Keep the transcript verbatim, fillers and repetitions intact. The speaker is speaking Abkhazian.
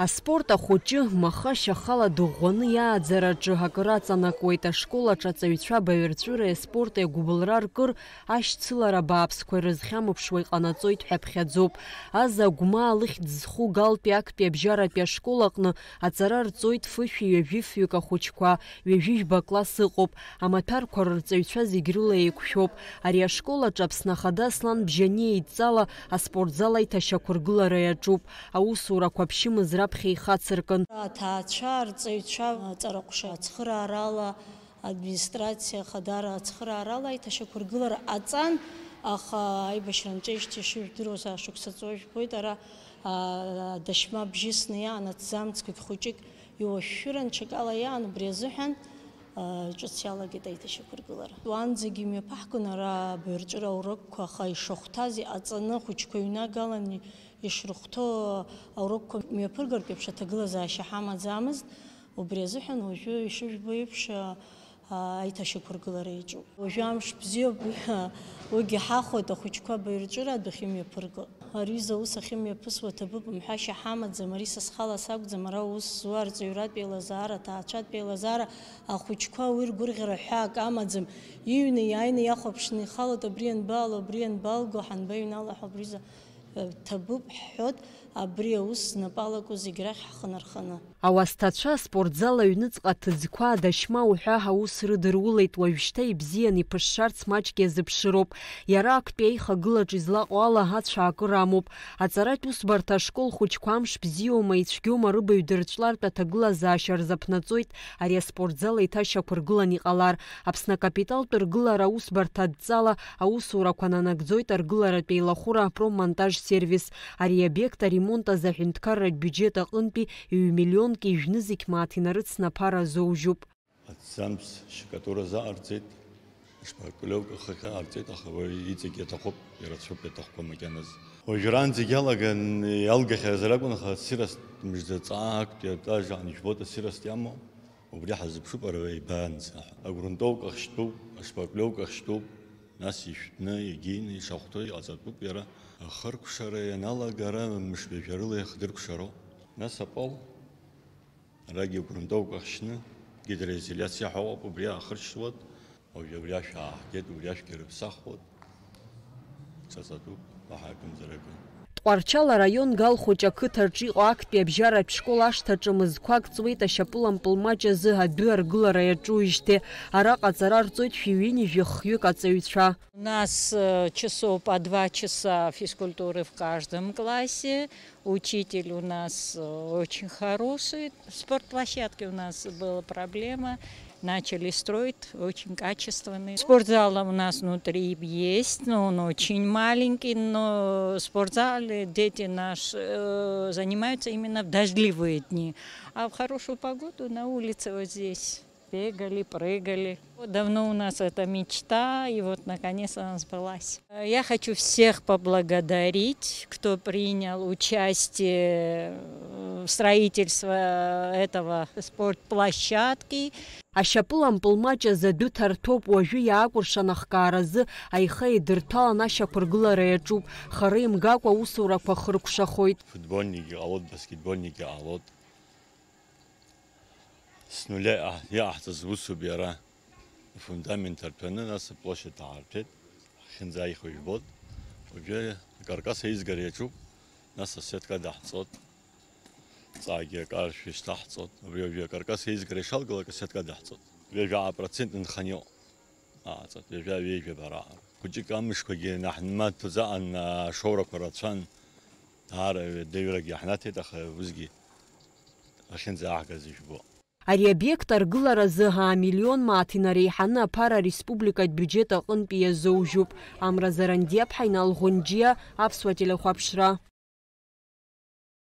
Аспорт ахәыҷы, маха шьахала дыӷәӷәаны иааӡараҿы акыр аҵанакуеит. Ашкол аҿы аҵаҩцәа абаҩрҵәыреи аспорти агәыбылра ркыр, ашьцылара бааԥсқәа ирызхьамыԥшуа иҟанаҵоит ҳәа ԥхьаӡоуп. Аза Гәмаа лыхьӡ зху Галтәи актәи абжьаратәи ашкол аҟны аҵара рҵоит фышәи ҩажәи фҩык ахәыҷқәа, ҩажәи жәба класс ыҟоуп, амаҭәарқәа рырҵаҩцәа зегь рыла еиқәшәоуп. Ари ашкол аҿы Аԥсны Ахада Аслан Бжьаниа идҵала аспортзал аиҭашьақәыргылара иаҿуп. Аусурақәа ԥшьымз раԥхьа ихацыркын. Аҭаацәа, арҵаҩцәа, аҵараҟәша ацхыраарала, администрациа ахадара ацхыраарала аиҭашьақәыргылара ҟаҵан, аха аибашьра анҵәеижьҭеи, ишыжәдыруаз, ашықәса ҵуа жәбоит, ара, а, адашьма бжьысны иаан, аҭӡамцқәагь хәыҷык иуашәшәыран, ҽакала иаан, убри азыҳәан, а, ҿыц иалагеит аиҭашьақәыргылара. Уаанӡагьы имҩаԥаҳгон ара абаҩрҵәыра аурокқәа, аха ишахәҭаз иҟаҵаны, ахәыҷқәа ҩнагалан ишрыхәҭоу аурокқәа мҩаԥыргартә еиԥш аҭагылазаашьа ҳамаӡамызт. Убри азыҳәан уажәы ишыжәбо еиԥш, а, аиҭашьақәыргылара иаҿуп. Уажәы амш бзиоуп, уигьы ҳахәоит, ахәыҷқәа абаҩрҵәыра адәахь имҩаԥырго. Ари изы аус ахьымҩаԥысуа ҭабуп мҳәашьа ҳамаӡам, ари са схала сакәӡам, ара аус зуа арҵаҩратә еилазаара, аҭаацәатә еилазаара, ахәыҷқәа уи ргәырӷьара ҳәа акы амаӡам, иҩны иааины иахәаԥшны ихалоит, абри ианбаало, абри ианбалго, ҳанбаҩнало ҳәа, абри изы, э, ҭабуп ҳҳәоит, абри аус знапы алаку зегь рахь ҳхы нарханы. Ауасҭацәа аспортзал аҩныҵҟа аҭыӡқәа, адашьма уҳәа аус рыдырулеит, уажәшьҭа ибзиан иԥышшарц маҷк иазыԥшыроуп. Иара актәи аихагылаҿ излаҟоу ала ацәаакыра амоуп. Аҵаратә усбарҭа ашкол хәыҷқәа амш бзиоума, ицәгьоума рыбаҩ дырҵәлартә аҭагылазаашьа рзаԥнаҵоит, ари аспортзал еиҭашьақәыргылан иҟалар. Аԥсны акапиталтә ргылара аусбарҭа адҵала аусурақәа нанагӡоит аргыларатә еилахәыра Проммонтаж сервис. Ари аобиект аремонт азы аҳәынҭқарратә биуџьет аҟынтәи ҩ-миллионки жәнызқь мааҭ инарыцны аԥара азоужьуп. Аҭӡамц шьакатура азы ҟарҵеит, ашпаклевка хыхь ҟарҵеит, аха уи иҵегь иаҭахуп, ирацәоуп иаҭахқәа макьаназы. Уажәраанӡагь иалаган иалгахьазар акәын, аха ассирост мыжда ҵаа актәи аетаж аан ижәбоит ассирост иамоу, убри ҳазыԥшуп ара ибаанӡа. Агрунтовка ахьтәуп, ашпаклевка ахьтәуп, нас ишәҭны, егьины ишахәҭоу иҟаҵатәуп иара. Ахыркәшара ианалага ара мышгаҩ жәарыла иахдыркәшароуп. Нас апол. Арагьы агрунтовка ахьшьны, гидроизоляциа ҳәа ыҟоуп, убри аахыршьуеит. Уажәы абри ашә ааҳгеит, убри ашәгьы рыԥсахуеит. Ҿаҵатәуп, уаҳа акымзаракы. Тҟәарчал араион Галхәыҷ ақыҭаҿы иҟоу актәи абжьаратә школ ашҭаҿы мызқәак ҵуеит ашьапылампыл маҷ азы адәы аргылара иаҿуижьҭеи. Араҟа аҵара рҵоит шәи ҩынҩажәи хҩык аҵаҩцәа. У нас, э, часов по два часа физкультуры в каждом классе. Учитель у нас, э, очень хороший. В спортплощадке у нас была проблема. Начали строить, очень качественный. Спортзал у нас внутри есть, но он очень маленький, но в спортзале дети наши, э, занимаются именно в дождливые дни. А в хорошую погоду на улице вот здесь бегали, прыгали. Вот давно у нас эта мечта, и вот наконец она сбылась. Я хочу всех поблагодарить, кто принял участие в строительстве этого спортплощадки. Ашьапылампыл маҷ азы адәы ҭарҭәоуп, уажәы иаакәыршан ахкааразы аиха еидырҭәалан ашьақәыргылара иаҿуп, хара имгакәа аусурақәа хыркәшахоит. Футбольникгьы ҟалоит, баскетбольникгьы ҟалоит. С нуля иҟаҳ-, иҟаҳҵаз усуп иара. Афундамент арҭәаны, нас аплощадь аарҭәеит. Ахьынӡааихо ижәбоит. Уажәы акаркас аизгара иаҿуп, нас асетка даҳҵоит. Ҵаагьы акаршә ишьҭаҳҵоит. Убри уажәы акаркас аизгара ишалгалак асетка даҳҵоит. Ҩажәа процент нханы иҟоуп. Ааҵат, ҩажәа ҩеижәаба раара. Хәыҷык амшқәагьы наҳнымаҭәаӡаҟан, ашоурақәа рацәан. Даара даҩрагьы ҳнаҭеит, аха усгьы ахьынӡааҳгаз ижәбо. Ари аобиект аргыларазы аа миллион мааҭ инареиҳаны аԥара ареспубликатә биуџьет аҟынтәи иазоужьуп. Амра Зарандиаԥҳа, Инал Ӷәынџьиа, Аԥсуа телехәаԥшра.